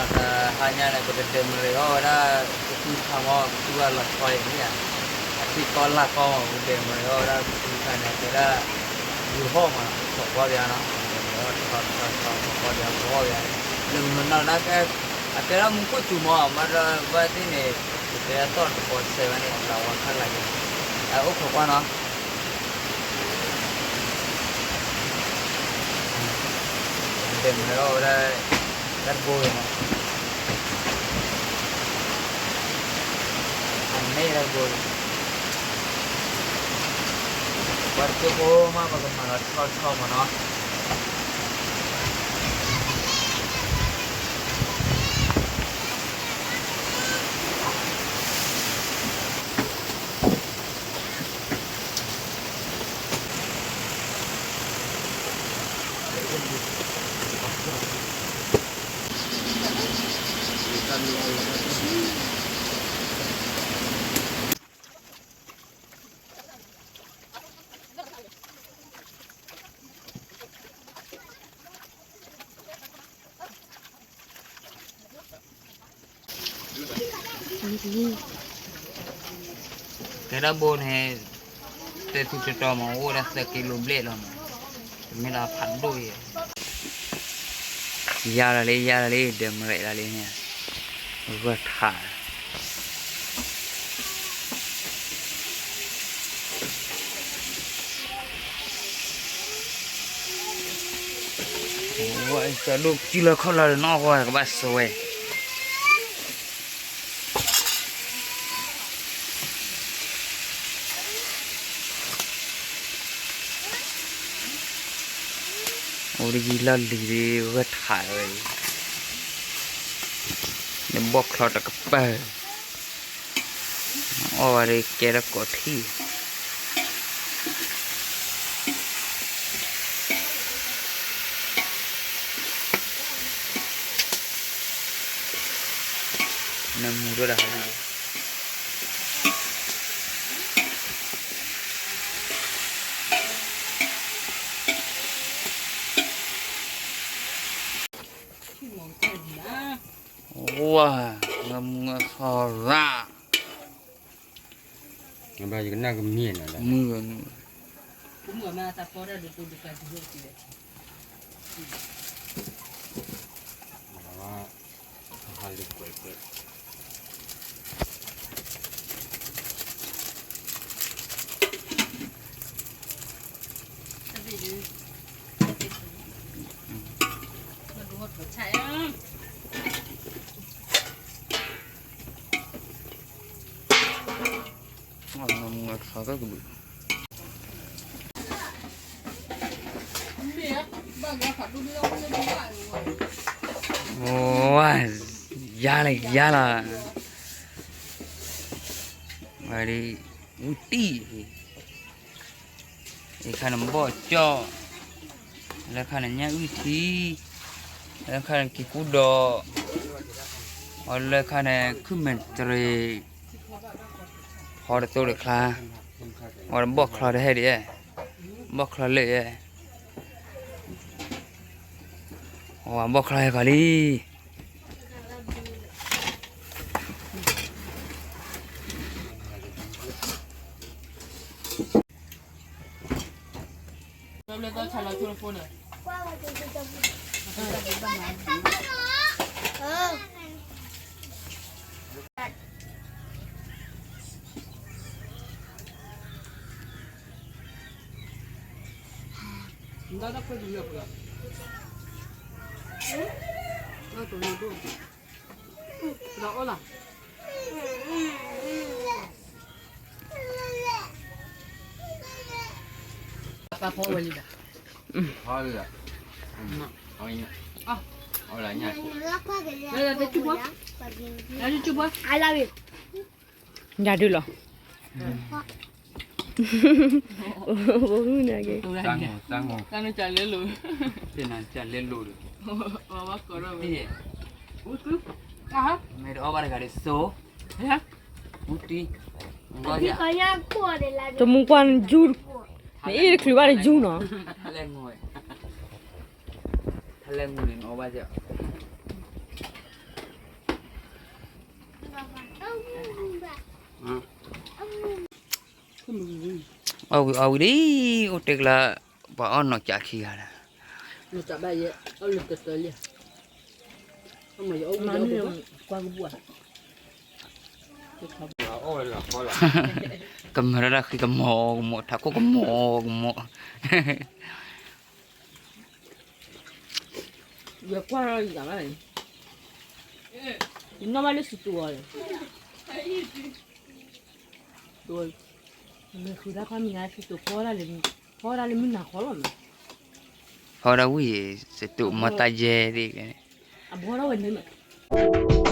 ဟါညါန့ၣ် ပကဒဲးမရဲၣ်အီၣ်ဝဲဒၣ် ကသူခါမီ ကသူအလီၤဆီအံၤန့ၣ်ဧါ, အသ့ၣ်ကီလၢ်ကီမီ ပကဒဲးမရဲၣ်အီၣ်ဝဲဒၣ် ကသူခါန့ၣ် အကဲဒၣ် ဂုၤဟီၣ်မး ထီၣ်ကီၢ်ပယါနီၤ, ပကဒဲးမရဲၣ်အီၣ်ထီၣ်ထီၣ်ထီၣ်ထီၣ်ကီၢ်ပယါ ဂုၤဟီၣ်ပယါန့ၣ် လၢမနုၤနီၢ်ဒၣ်ကဲ အကဲဒၣ်မူခိၣ်စူၤမီ မၤဒီးဘၣ်သ့ၣ်န့ၣ် ပတဲအသီၣ်တပီဆဲးဝဲန့ၣ် လၢဝဲခါလၢ်က့ၤ အအိၣ်ခိးကွၢ်နီၤ ပကဒဲးမရဲၣ်အီၣ်ဝဲဒၣ် တၢ်တဘိဂ့ၤမး, အန့ၣ်တၢ်တဘိဂ့ၤ, ပှၤတကၠိဖိမး ပကမၤလီၤဆီဆီမးနီၤ. ကဲဒၣ်ဘိန့ၣ် တဲသူတတီၤမး အိၣ်ဝဲဒၣ်သၢကံလိဘျဲၣ်လီၤမး, တမ့ၢ်လၢဖးဒိၣ်အံၤ, ယါလီၤလံ ယါလီၤလံ ဒဲးမရဲၣ်လီၤလံန့ၣ်, ဂၢၢ်ထး ဝဲကၠီဒိၣ်ကံလၢခီၣ်လၢ်ဒီးနီၢ်ဂီၢ်ကဘၣ်စဝဲ, အိၣ်တယံၤလီၢ်လံၤဒီး ဂၢၢ်ထးဝဲအံၤ, နဘီၣ်ချီတကပၤ, အီၣ်ဝဲဒီးကဲထီၣ်ကိးထံၣ် နမူၤဒိၣ်ဒၣ်ဟီဒ် ဝါ, ငမူၤငခီရၣ်, ဘၣ်ယကနၣ်ကမံၤနီၤ, မုၢ်ဂၤနုၢ် ဝါ, ယါလၢယါလီၤ, ဝဲဒ် ဝံတံၢ် အခါန့ၣ်ဘီၣ်ကၠီၣ်, လၢခါန့ၣ်ညၣ်အုၣ်ထံ, လၢခါန့ၣ်က့ၤကူဒီး, အလၢခါန့ၣ်ခုၣ်မဲာ်တရံး, ဖီတသိးတချါ, အီၤဘီၣ်ချီတဟဲဒ်, ဘီၣ်ချီလၢ, အီၤဘီၣ်ချီဟဲကီးလံ. ယၤဒုလီၤ. တၢ်နကလဲလိာ်, တၢ်နကလဲလိာ်ဒီး, ဘီကီးဒီး, မ့ၢ်တအီၣ်ဘၣ်တဂၤဒီးစိ, မူတံ, တမူကွၢ်နယူၢ်, နအ့ၣ်တချုးဘၣ်တယူၢ်နီၤ, ထလဲၣ်ငိၢ်န့ၣ်နအီၣ်ဘၣ်, အီၣ်ဝံၤအီၣ်ဝံၤလံ, အိၣ်တ့ၢ်ကလါ, ပှၤအီၣ်နီၢ်ကးခံဂၤလၢ, ကမၢၢ်တၢ်ဃံကမီၤကမီၤ ထးခိၣ်ကမီၤကမီၤ, ယကွၢ်လီၤယသးဘၣ်, ယနီၣ်ဘၣ်လၢစတူးအီၤ, မ့ၢ်ဃုတၢ်ခီမ့ၢ်ညါ စတူးဖီဒၣ်လၢ, ဖီဒၣ်လၢမုၢ်နၤခီလီၤမး, ဖီဒၣ်ဝံၤ စတူးမီၢ်တၢ်ယဲၢ်သ့ၣ်, အဘီထီၣ်ဝဲန့ၣ်မး